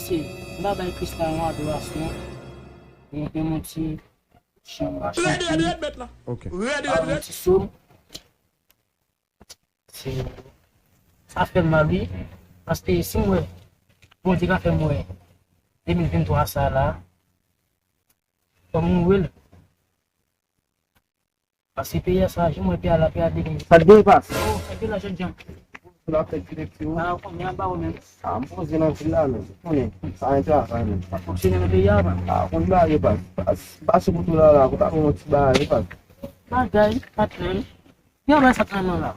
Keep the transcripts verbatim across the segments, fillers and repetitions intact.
Se, m va bay Kris la yon adorasyon, yon, yon ti chan, yon ti, yon ti som. Se, sa fè m mal, wi. Paske si m wè, Bondye ka fè m wè de mil venntwa sa la, fò m louwe l. Paske peyi a sa, jan m wè peyi a la, peyi a devan. Sa t gen pas? Oh, sa gen la, jènjan. Sou la fèt direksyon. Ah, konbyen an ba ou menm? Ah, m poze nan vil la, menm. Konnen, sa yon travay, menm. Pa fonksyone nan peyi a, pa. Ah, konn bagay, pas. Pas, pas sou kouto la, la, pou ta pran yon ti bagay, pas. Bagay, patnè. Gen bagay sa t nan men la.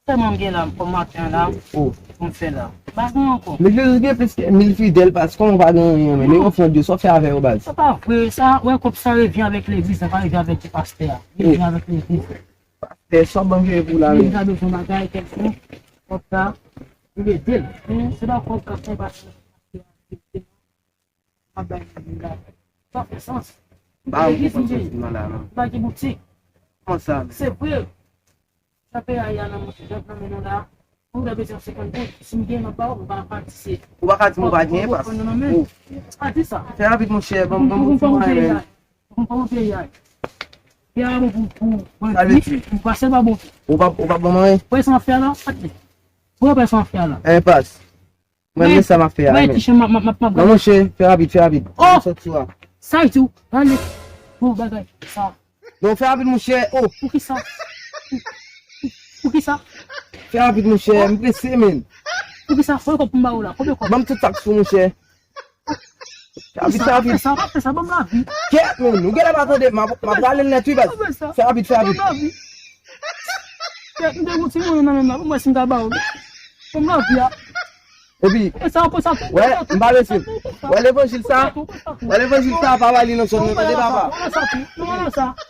Sèlman m gen la, kòm maten an la, oh, pou m fè la. M pa gen ankò. Legliz ou gen plis ke mil fidèl, pas, kòman w pa gen anyen, men? Men yon ofrann yo, sa w fè avè yo, baz? Sa pa vre, sa, wè, kòb sa revyen avèk legliz, sa pa revyen avèk ti pastè a. Revyen avèk legliz. Pastè, sa w ban gen pou la, men? Legliz la bezwen bagay, kèlkonk, kòb sa, pou l ede l. Se pa kòb k ap fè pastè a. Ap bay moun la. Sa fè sans. M pa wè kòman sòti nan la, non. M pa gen boutik. Kòman sa? Se vre. Sa peye a nan men, nan men nou la. Ou ta bezwen senkant goud. Si m gen, m ap ba ou, m pa patisipe. Ou pa ka di m ou pa gen, pas. Ou pa di sa. Fè rapid, monchè. Ban m, ban m yon ti mwayen, men. Ou pa peye a. Peye a bon pou, pou bandi. Ou pa se pa bon. Ou pa, ou pa ban m anyen? Wè sa m ap fè la, patnè. Wè sa m ap fè la. Enpas. Mwen, men sa m ap fè a, men. Mwen, ti chen, m ap, m ap, m ap, m ap. Non, monchè, fè rapid, fè rapid. Oh! Sòt sou a. Sa y tou. Ann. Bon bagay. Sa. Non, fè rapid, monchè. Oh! Poukisa? Poukisa? Fè rapid, monchè. M prese, men. Poukisa? Konbyen kòb pou m ba ou la? Konbyen kòb? Ban m tout sa k sou, monchè. Fè rapid, fè rapid. Pa fè sa, pa fè sa, ban m lavi. Kèt, men. Ou genlè pa tande. M ap, m ap rale l nèt, wi, baz. Pa fè sa. Fè rapid, fè rapid. Ban m lavi. Kèt, m te gon ti mwayen nan men m la. Pou m wè si m ka ba ou. Ban m lavi a. Epi, wè, m pa mesye. Wè levanjil sa, wè levanjil sa, pa ba li nan zòn nan, tande, papa.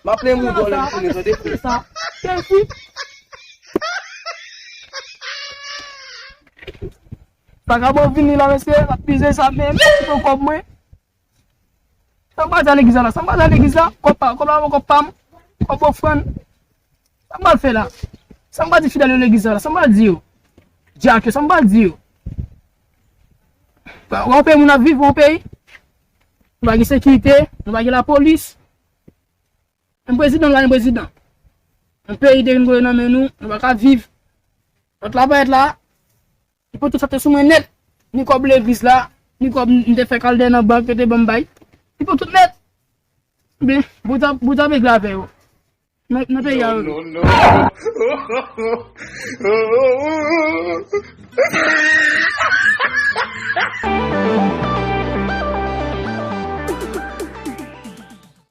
M ap plen moun dòlè pou li, tande. Vagabon vini la, mesye, l ap pize sa, men, men, pou kòb mwen. Sa m pral di a legliz la, sa m pral di a legliz la, kòb pa, kòb la, kòb pa m, kòb ofrann. Sa m pral fè la? Sa m pral di fidèl yo legliz la, sa m pral di yo? Dyak yo, sa m pral di yo? Wè yon peyi moun ap viv, wè yon peyi. Nou pa gen sekirite, nou pa gen lapolis. Yon prezidan, nou pa gen prezidan. Yon peyi te vin voye nan men nou, nou pa ka viv. Lòt la parèt la, li pran tout sa te sou mwen nèt. Ni kòb legliz la, ni kòb m te fè kaldè nan bank, yo te ban m bay. Li pran tout nèt. Ebyen, Bondye ap, Bondye ap regle avè yo. Nan, nan peyi a yo.